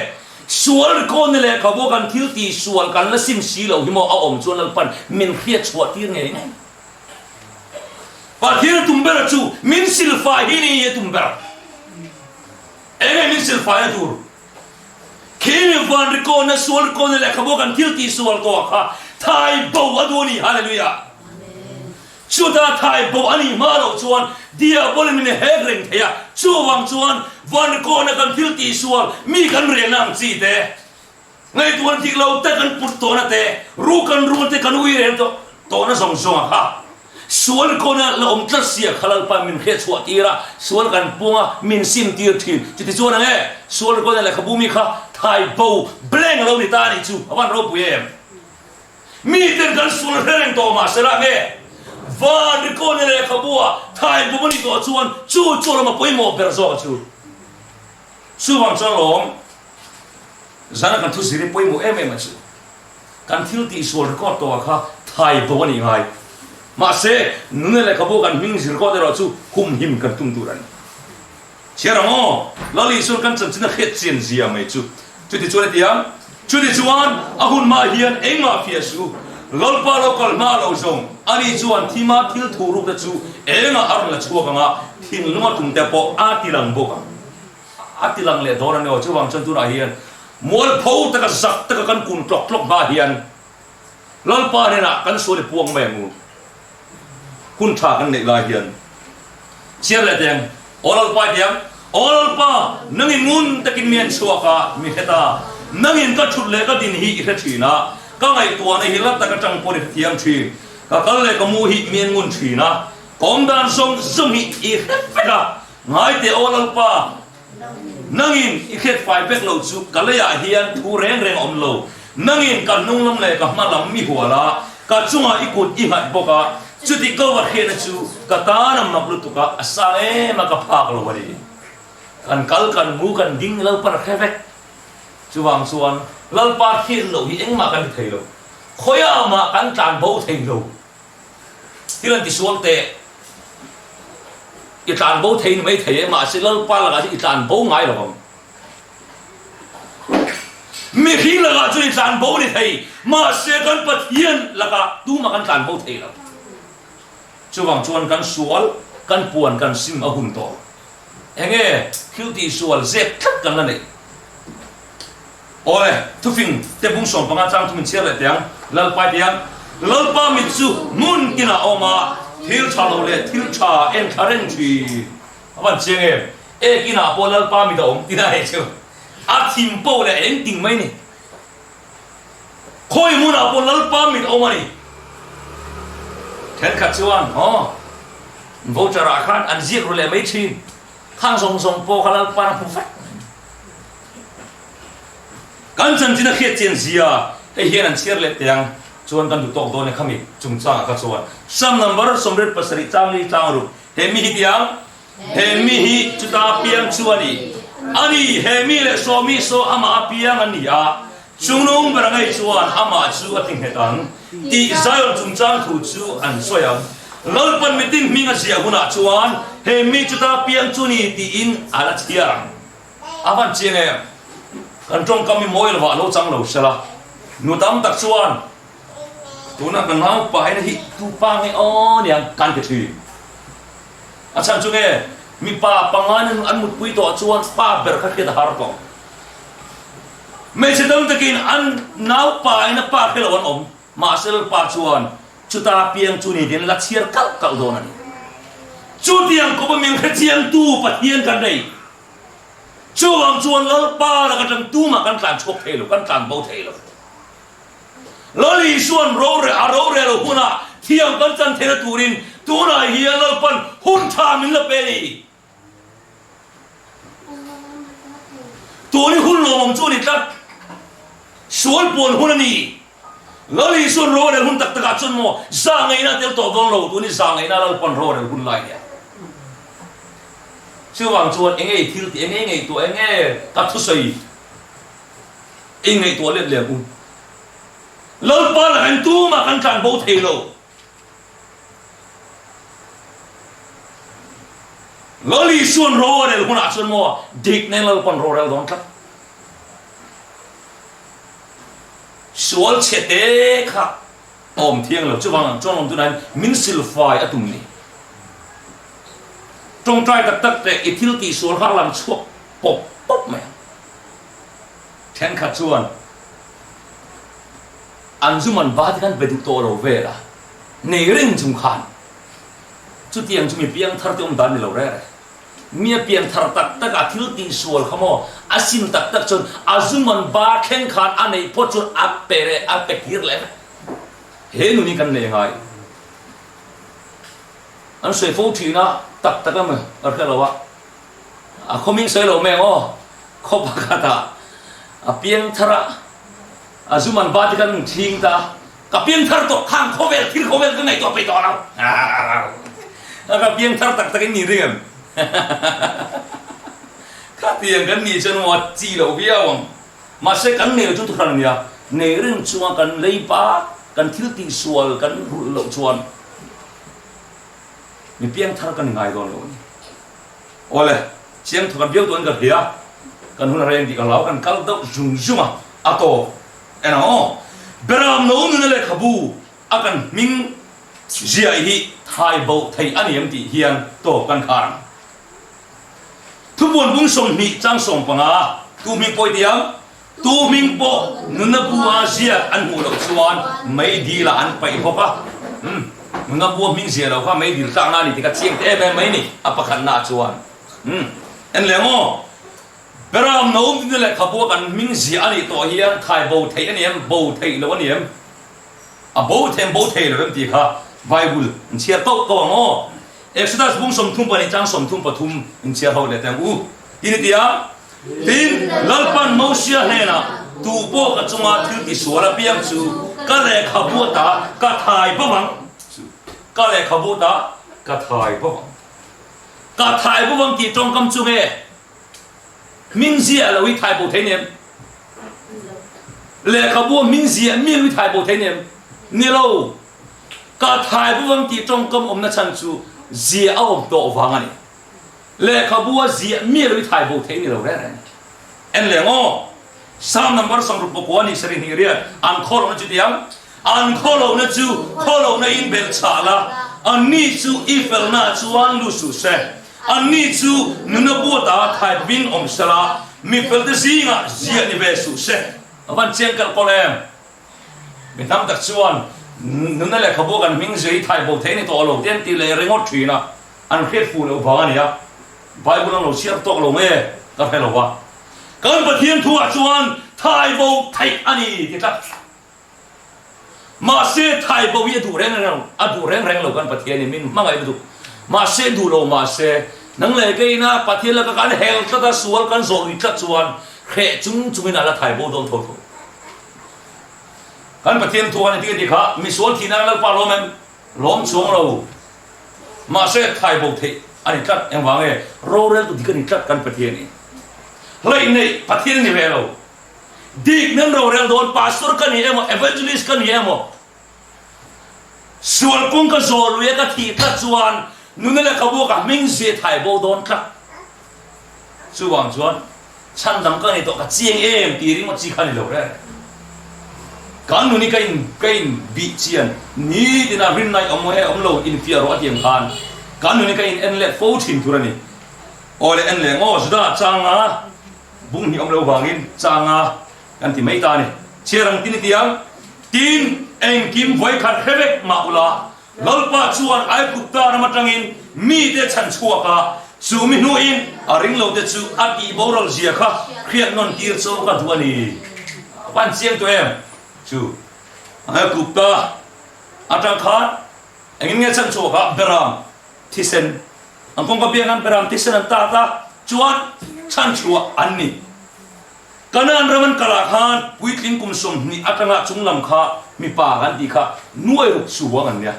Sual rikawn ni lehkhabu kan thil tihsual kan la sim si lo hi maw a awm chuan lalpan min hriat chhuah tir ngei ngei. Pathian tum ber chu min silfai hi ni a tum ber. Enge min silfaina tur? Khi mi van rikawna, sual rikawna lehkhabu kan thil tih sual tawh kha thai bo a duh a ni. Hallelujah! Chuta thai bo a nih hma loh chuan diabol in min hek reng thei a. Chuvang chuan van rikawna kan thil tih sual mi kan relna ang chi te, Ngaihtuah dik lo te kan put tawhna te, ru kan rul te kan ui reng tawh tawhna zawng zawng a kha. Sual kawna la awm tlat sia kha Lalpa min hriat chhuah tir a, sual kan pung a, min sim tir thin. Chuti chuan ang e, sual kawna lehkhabu mi kha thai bo blank a lo ni ta a nih chu, a van ropui em? Mi ten kan sual hre reng tawh mahse lah nge, van rikawna lehkhabu ah thai bo a nih tawh chuan chu chu a lawm a pawimawh ber zawk a chu. Chuvang chuan lawm. Zana kan thu zir hi pawimawh em em a chu. Kan thil tihsual record tawh ah kha thai bo a nih ngai. Mahse, nuna lehkhabu kan hming zir record erawh chu humhim kan tum tur a ni. Chhiar ang aw, Lal Isuan kan chanchin a hriat chian zia mai chu. Chuti chuan a ti ang, Chuti chuan a hun hma hian engmah fiah suh u. Lalpa lo kal hma lo zawng, ani chuan thima thil thu rukte chu engah a rawn la chhuak ang a, thinlunga tumte pawh a ti lang bawk ang. A ti lang leh dawn a ni aw. Chuvang chuan tunah hian mualpho taka zak taka kan kun tlawk tlawk hma hian Lalpa hnenah kan sual i puang mai ang u. Hun tha kan neih lai hian chhiar leh teng. Aw Lalpa i ti ang. Aw Lalpa, nangin ngun takin mi an chhuak a, mi hre ta. Nangin ka thut leh ka din hi i hre thin a, ka ngaihtuahna hi la tak atang pawn i hrethiam thin. Ka kal leh ka mu hi mi an ngun thin a, ka awmdan zawng zawng hi i hre vek a. Ngaite aw Lalpa, nangin i hriat fai vek lo chu ka leiah hian thu reng reng a awm lo. Nangin ka hnung lam leh ka hma lam i hual a, ka chungah i kut i nghaih bawk a, chuti ko a hriatna chu ka tan a mak lutuk a, a sang em a ka phak lo a ni. Kan kal kan mu kan ding Lalpan a hre vek. Chuvang chuan Lalpa hriat loh hi engmah kan ti thei lo. Khawiah mah kan tlan bo thei lo. Thil an tisual teh. I tlan bo thei ni mai thei e, mahse Lalpa lakah chuan i tlan bo ngai lo ang. Mihring lakah chuan i tlan bo ni thei, mahse kan Pathian lakah tumah kan tlan bo thei lo. Chuvang chuan kan sual, kan puan kan sim a hun tawh. Enge thil tihsual zep tlat kan la neih? Awle, thufing te bung 15 chang thum in chhiar leh teh ang. Lalpa i ti ang, Lalpa mit chu hmun tinah a awm a, thil tha lo leh thil tha en thla reng thin. A van chiang em? Ek inah pawh Lalpa mit a awm tina hei chu a thim poh leh engting mai ni. Khawi hmunah pawh Lalpa mit a awm a ni. Thenkhat chuan, Aw, voucher ah khan an ziak ru leh mai thin. Khang zawng zawng pawh kha Lalpa'n a hmu vek mai. Kan chanchin a hriat chian zia hei hian an chhiar leh teh ang chuan kan duh tawk dawn e khami chungchangah kha chuan Psalm number 77 chang li tlang ruk he mi hi tiang he mi hi chuta piang chu a ni a ni he mi leh sawmi saw amah a piang an ni a Chungnung ber ngei chuan amah chu a ti nghet ang tih Zion chungchang thu chu an sawi ang. Lalpan mitin hming a ziah hunah chuan he mi chuta piang chu ni tiin a la chhiar ang. A van chiang em? Kan tawngkam hi mawi lovah lo chang lo sela. Nu tam tak chuan tuna ka naupaina hi tu pa nge aw niang kan ti thin. A chhan chu nge mipa pangain an mutpui tawh chuan pa ber kha hriat a har tawh. Hmeichhe tam takin an naupain a pa hre lo an awm. Mahse Lalpa chuan chuta piang chu ni tiin la chhiar kalh kalh dawn a ni. Chutiang kawpa min hrechiangtu Pathian kan nei. Chuvang chuan Lalpa lak atang tumah kan tlan chhuak thei lo, kan tlan bo thei lo. Lal Isuan rore a rorel hunah thiam kan chan theihna turin tunah hian Lalpan hun tha min la pe a ni. Tun hi hun lawmawm chu a ni tlat. Sual puan hun a ni. Lal Isuan rorel hun tak takah chuan maw za ngaihna a tel tawh dawn lo, tun hi za ngaihna Lalpan rorel hun lai nia. Chuvang chuan enge i thil tih, enge i ngaihtuah, enge ka thusawi i ngaihtuah let leh ang u. Lalpa lakah in tumah kan tlan bo thei lo. Lal Isuan rorel hunah chuan maw dik nen Lalpan rorel dawn tlat. Sual chhe te kha a awm thiang lo. Chuvang ang chuan awm tunah hian min silfai a tum ni. Tawngtai tak tak teh i thil tih sual kha a lang chhuak pawp pawp mai ang. Thenkhat chuan an zu man ba te khan be duh tawh lo vel a, nei reng chung khan chutiang chu mi piangthar te awm dan ni lo reng reng. Mi a pian thar tak tak a thil tih sual kha maw a sim tak tak chuan a zu man ba thleng khan a neih phawt chuan a pe leh a pe kir leh vek. He nun hi kan nei ngai. An sawi fo thin a, tak tak emaw ka hre lo a, a khaw hming sawi lo mai ang aw, khaw pakhat ah a piang thar a, a zu man ba te khan an thing ta a. Ka piangthar tawh khan khawvel thil khawvel ka ngaihtuah peih tawh lo. Ka piangthar tak tak in ni ring em? Khatiang kan nih chuan maw a chi loh viau ang. Mahse kan nei lo chu thuhran a nia. Nei ring chunga kan lei pa kan thil tihsual kan rulh loh chuan mi piangthar kan ni ngai dawn lo a ni. Awle, chiang thawk an viau tuah in ka hria. Kan hun a reng tih ka hlau, kan kal deuh zung zung a, a tawp. En ang aw, Beram no nuna lehkhabu a kan hming ziah hi thai bo thei a ni em tih hian tawp kan khar ang. Thupuan bung 20 chang 15, Tu hming pawh i ti ang? Tu hming pawh nuna bu a ziak an hmuh loh chuan meidil ah an paih bawk a. Umm, nuna bu a hming ziah loh kha meidil tlakna a ni tih kha chiang te em em mai ni a pakhatna ah chuan. Umm, en leh ang aw. Beram no nuna lehkhabu a kan hming ziah a nih tawh hian thai bo theih a ni em? Bo theih loh a ni em? A bo thei em? Bo thei lo em tih kha Bible in chhiar koh koh ang aw. Exodus bung 32 chang 33 in chhiar ho leh teh ang u. Tin i ti a, Tin, Lalpan Mosia hnenah, Tu pawh ka chunga thil tisual apiang chu ka lehkhabu ata ka thai bawk ang. Ka lehkhabu ata ka thai bawk ang. Ka thai bawk ang tih tawngkam chu nge? Hming ziah lo hi thai bo thei nem? Lehkhabu a hming ziah mi lo hi thai bo thei nem? Ni lo. Ka thai bo vang tih tawngkam awmna chhan chu ziah a awm tawh vang a ni. Lehkhabu a ziah mi lo hi thai bo thei ni lo reng reng. En leng aw. Psalm number 69 ni sarih hnih riat an khaw lohna chu tiang an khaw lohna chu khaw lohna in belh chah la, anni chu i felna chuan lut suh se. Anni chu nuna buata thaibin awm sela, mi felte zingah ziah ni ve suh se. A van chiang kalh kawlh em? Mi hnam tak chuan nuna lehkhabu kan hming zui thai bo thei ni tawh lo te an ti leh ringawt thin a, an hriat fuh loh vang a nia. Bible an lo chhiar tawk lo nge ka hre lo a. Kan Pathian thuah chuan thai bo theih a ni ti tlat. Mahse thai bo hi a duh reng reng lo, a duh reng reng lo kan Pathian in min hmangaih lutuk. Mahse duh lo mahse nang leh keina Pathian laka kan hel tlat a, sual kan zawh lui tlat chuan hreh chung chungin a la thai bo dawn tho tho. Kan Pathian thu khan engtin a ti kha, misual thihna kan Lalpa lawm em? Lawm chuang lo. Mahse thai bo theih a ni tlat, engvang nge? Roreltu dik a ni tlat kan Pathian in. Hleih neih Pathian a ni ve lo. Dik nan rorel dawn pastor ka ni emaw evangelist ka ni emaw sual kawng ka zawh lui a ka thih tlat chuan nuna lehkhabu ka hming zia thai bo dawn tlat. Chuvang chuan chhan dang ka ni tawh ka chiang em tih ringawt chi kha ni lo reng. Kan nun hi ka in ka in bih chian nitin a rinna i awm nge awm lo infiah rawh a ti ang khan. Kan nun hi kan in en let fo thin tur a ni. Aw le en leh ngaw Juda changa bung hnih awm lo vangin changa kan ti mai ta a ni. Chhiar ang tin i ti ang. Tin, engkim vawikhat hre vek mah ula, Lalpa chuan Aigupta ram atangin mite chhan chhuak a, chu mi hnuin a ringlote chu a tih boral zia kha hriat nawn tir cho ka duh a ni. A van chiang tawh em? Chu Aigupta atang khan engin nge chhan chhuak a? Beram thisen. An kawngka biang an beram thisen an tat a, chuan chhan chhuah an ni. Kanaan ram an kal ah khan puitling kum 20 atanga chunglam kha mipa kan tih kha nuai ruk chuang an nia.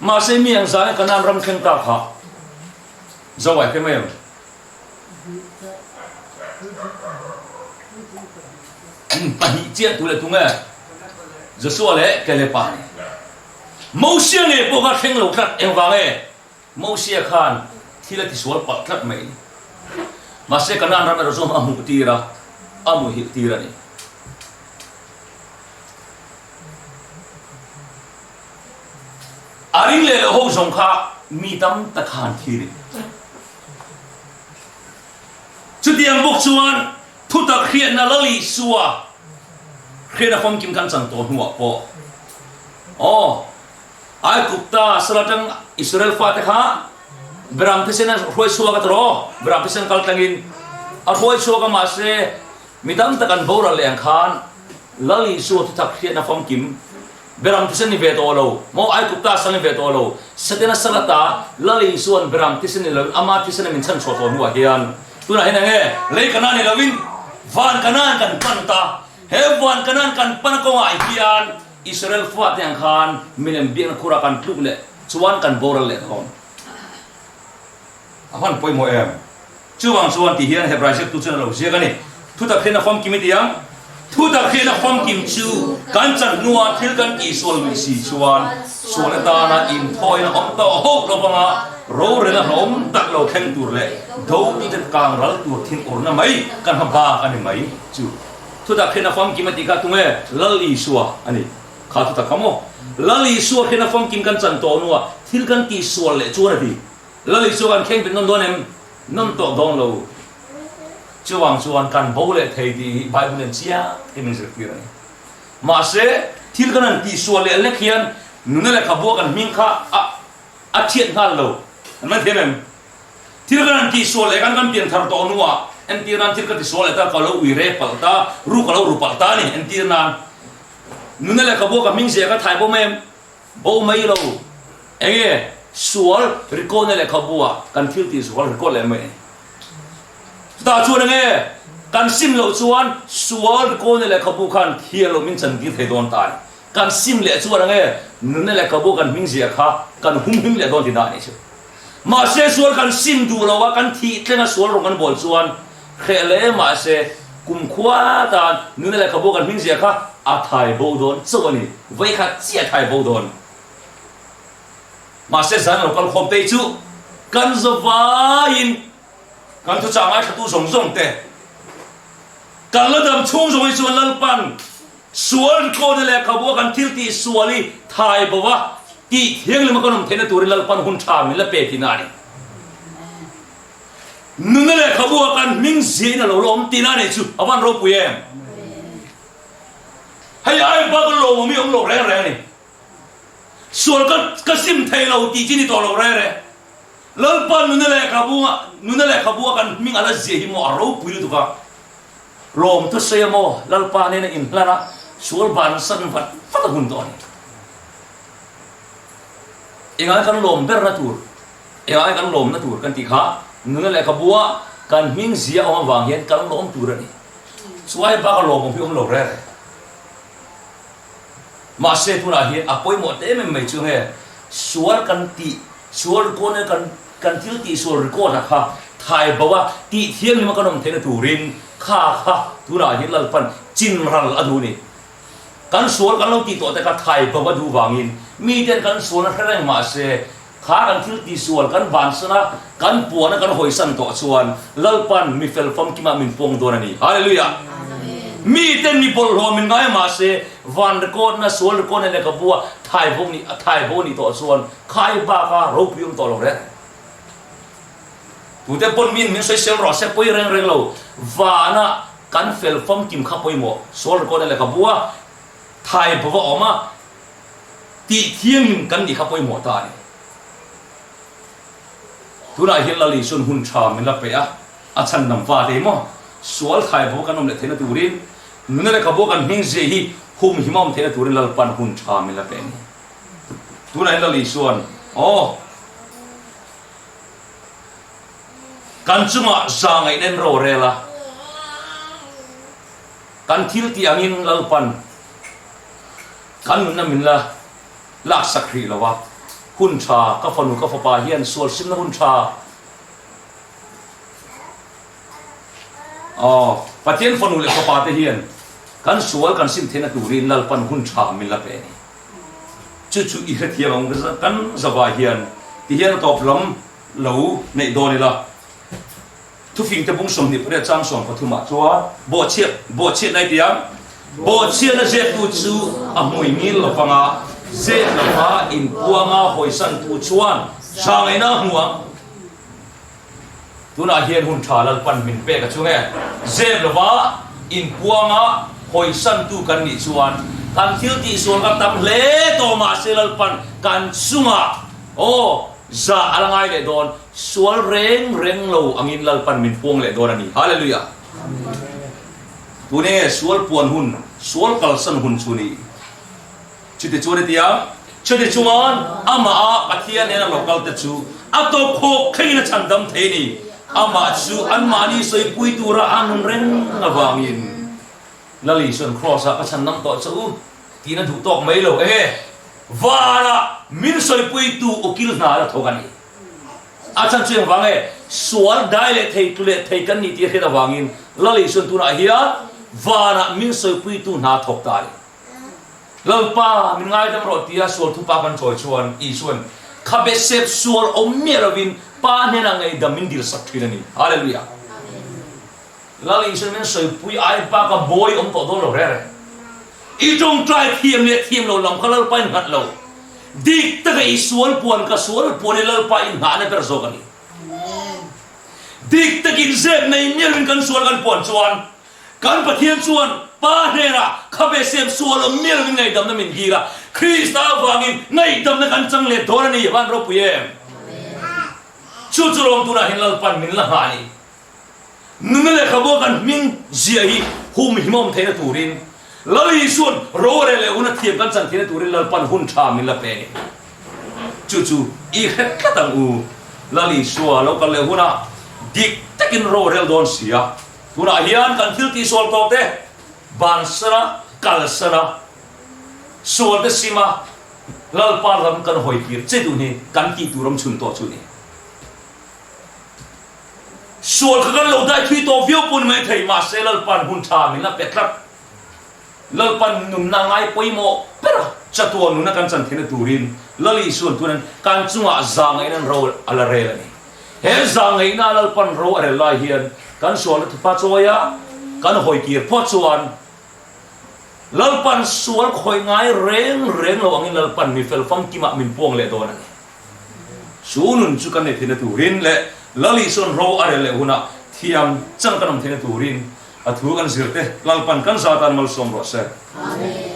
Mahse mi ang zan in Kanaan ram thleng ta kha zo ai hle mai em? Pahnih chiah tu leh tu nge? Joshua leh Kalepa. Mosia ngei pawh kha thleng lo tlat engvang e? Mosia khan thil a tisual palh tlat mai. Mahse Kanaan ram erawh chuan a hmuh tir a, a muhilh tir a ni. A ring leh loh ho zawng kha mi tam tak khan thi a ni. Chutiang bawk chuan thutak hriatna Lal Isua hriatna famkim kan chan tawh hnuah pawh aw, Aigupta sal atang Israel fate kha Beram thisen a hruai chhuak a tawh, Beram thisen kal tlangin a hruai chhuak a mahse mi tam tak an boral leh ang khan Lal Isua thutak hriatna famkim Beram thisen ni ve tawh lo maw Aigupta sal ni ve tawh lo Setana sal ata Lal Isua'n Beram thisen ni loin ama thisen a min chhan chhuah tawh hnuah hian tunah hian enge lei Kanaan ni loin van Kanaan kan pan ta he van Kanaan kan pan kawngah hian Israel fate ang khan milem biakna khurah kan tluk leh chuan kan boral leh dawn. A hman pawimawh em? Chuvang chuan ti hian Hebrai ziaktu chuan a lo ziak a ni. Thutak hian a famkim i ti ang. Thutak hian a famkim chu kan chan hnua thil kan tihsual luih si chuan sual atana inthawina awm tawh hauh lo vanga rorelna hlawm tak lo thleng tur leh dotute kang ral tur thinurna mai kan hma bak a ni mai chu. Thutak hriatna famkim a tih kha tunge? Lal Isua a ni. Kha thutak kha maw? Lal Isua hriatna famkim kan chan tawh hnuah thil kan tihsual leh chuan a ti. Lal Isua kan khengbet nawn dawn em? Nawn tawh dawn lo. Chuvang chuan kan bo leh thei tih hi Bible in chiang takin min zirtir a ni. Mahse, thil kan han tihsual leh lek hian nuna lehkhabua kan hming kha a a thiat nghal lo. An man thiam em? Thil kan han tihsual leh kan kan pian thar tawh hnuah entir nan thil ka tisual leh ta, ka lo ui re palh ta, ru ka lo ru palh ta a ni entir nan. Nuna lehkhabu ka hming zia ka thai bo mai em? Bo mai lo. Enge sual record-na lehkhabu ah kan thil tihsual record leh mai a ni. Chutah chuan enge kan sim loh chuan sual record-na lehkhabu khan thian loh min chantir thei dawn ta a ni. Kan sim leh chuan enge nuna lehkhabu kan hming zia kha kan humhim leh dawn tihna a ni chu. Mahse sual kan sim duh lo a, kan thih tlenga sual rawng kan bawl chuan hreh leh mahse kumkhua tan nuna lehkhabu kan hming zia kha a thai bo dawn chauh a ni, vawikhat chiah a thai bo dawn. Mahse zan lo kal khawm te chu kan zavaiin kan thuchah ngaithlatu zawng zawng te kan la dam chhung zawng hi chuan Lalpan Sual rikawna lehkhabu a kan thil tih sual hi thai bo a, tih thianghlim a kan awm theihna turin Lalpan hun tha min la pe tihna a ni. Nuna lehkhabu a kan hming ziahin a lo la awm tihna a nih chu a van ropui em? Hei ai bak a lawmawm hi a awm lo reng reng a ni. Sual ka ka sim thei lo tih chi ni tawh lo reng reng. Lalpan nuna lehkhabu nuna lehkhabu a kan hming a la ziah hi maw a ropui lutuk a. Lawm thusawi a maw Lalpa nena inhlan a, sual bansan vat vat a hun tawh a ni. Engah kan lawm berna tur, engah kan lawmna tur kan tih kha nuna lehkhabua kan hming zia awm avang hian kan lawm tur a ni. Chuai bak a lawmawm hi awm lo reng. Mahse tunah hian a pawimawh ta em em mai chu nge sual kan tih, sual record kan Kan thil tihsual record a kha thai bo a, tih thianghlim a kan awm theihna turin kha kha tunah hian Lalpan chin ral a duh a ni. Kan sual kan lo tih tawh te kha thai bo a duh vangin miten kan sualna hre reng mah se kha kan thil tihsual kan vansan a, kan puan a kan hawisan tawh chuan Lalpan mi fel famkimah min pawng dawn a ni. Hallelujah! Miten mi bawlhhlawh min ngai mahse van record na sual record na lehkhabu a thai bo nih a thai bo nih tawh chuan khai bak a ropui awm tawh lo reng. Tute pawn miin min sawisel rawh se pawi reng reng lo. Vana kan fel famkim kha pawimawh sual record na lehkhabu a thai bo va awm a tih thianghlim kan nih kha pawimawh ta a ni. Tunah hian Lal Isuan hun tha min la pe a, a chhandam va te maw sual thai bo kan awm leh theihna turin nuna lehkhabu kan hming zia hi humhim a awm theihna turin Lalpan hun tha min la pe a ni. Tunah hian Lal Isuan aw kan chungah za ngaihna in ro rel a, kan thil tih angin Lalpan kan nunna min la Laksak hrih lo a, hun tha, ka fanu ka fapa hian sual simna hun tha. Aw, Pathian fanu leh fapa te hian kan sual kan sim theihna turin Lalpan hun tha min la pe a ni. Chu chu i hrethiam ang kan zavai hian ti hian a tawp lam lo neih dawn ila. Thufingte bung 28 chang 13 ah chuan bawhchhiat bawhchhiatna i ti ang. Bawhchhiatna zeptu chu a hmui ngil lo vanga zep lova inpuanga hawisantu chuan hrangaihnaa a hmu ang. Tunah hian hun tha Lalpan min pek a chu nge? Zep lova inpuanga hawisantu kan nih chuan kan thil tihsual kha tam hle tawh mahse Lalpan kan chungah aw zah a la ngai leh dawn. Sual reng reng lo angin Lalpan min puang leh dawn a ni. Hallelujah! Tune sual puan hun, sual kalsan hun chu ni. Chutichuan i tia, chutichuan amah a Pathian nena lo kal te chu a tawp khawk thlengin a chhandam thei a ni. Amah chu anmahni sawipui tura a nun reng avangin Lal Isuan Kraws-ah ka chhandam tawh che u tiin a duh tawk mai lo. Enge? Vanah min sawipuitu ukil hna la thawk a ni. A chhan chu engvang nge? Sual dai leh thei tlu leh thei kan nih tih a hriat avangin Lal Isuan tunah hian vanah min sawipuitu hna thawk ta a ni. Lalpa, min ngaidam rawh tia sual thupa kan chawi chuan Isuan khabe sep sual awm miah lovin Pa hnenah ngaihdam min dilsak thin a ni. Hallelujah! Lal Isuan min sawipui ai pa ka bawi awm tawh dawn lo reng reng. I tawngtai thiam leh thiam lo lam kha Lalpa in nghat lo. Dik taka i sual puan ka sual puan hi Lalpa in nghahna ber zawk a ni. Dik takin zep nei mialin kan sual kan puan chuan kan Pathian chuan Pa hnenah khabe siam sual awm mialin ngaihdamna min dil a, Krista avangin ngaihdamna kan chang let dawn a ni. Van ropui em! Chu chu lawm tunah hian Lalpan min la nghah a ni. Nuna lehkhabu kan hming ziah hi humhimawm theihna turin Lal Isuan rorel leh hun a thiam kan chan theihna turin Lalpan hun tha min la pe a ni. Chu chu i hre tlat ang u. Lal Isua lo kal leh hunah dik takin rorel dawn si a, tunah hian kan thil tihsual tawh te bansan a, kalsan a, sual te sim a, Lalpa lam kan hawi kir che duh hi kan tih tur awm chhun tawh chu ni. Sual kha kan lo dai thui tawh viau pawh ni mai thei, mahse Lalpa'n hun tha min la pe tlat. Lalpa'n nunna ngai pawimawh ber a, chatuah nunna kan chan theihna turin Lal Isua'n tunin kan chungah zahngaihna an ro a la rel a ni. He zahngaihna Lalpa'n ro a rel lai hian kan sualna thupa chawi a, kan hawi kir phawt chuan Lalpa'n sual khawih ngai reng reng lo angin Lalpa'n mi fel famkimah min puang leh dawn a ni. Chu nun chu kan nei theihna turin leh Lal Isuan ro a rel leh hunah thiam chang kan awm theihna turin a thu kan zir te Lalpan kan za tan malsawm rawh se. Amen.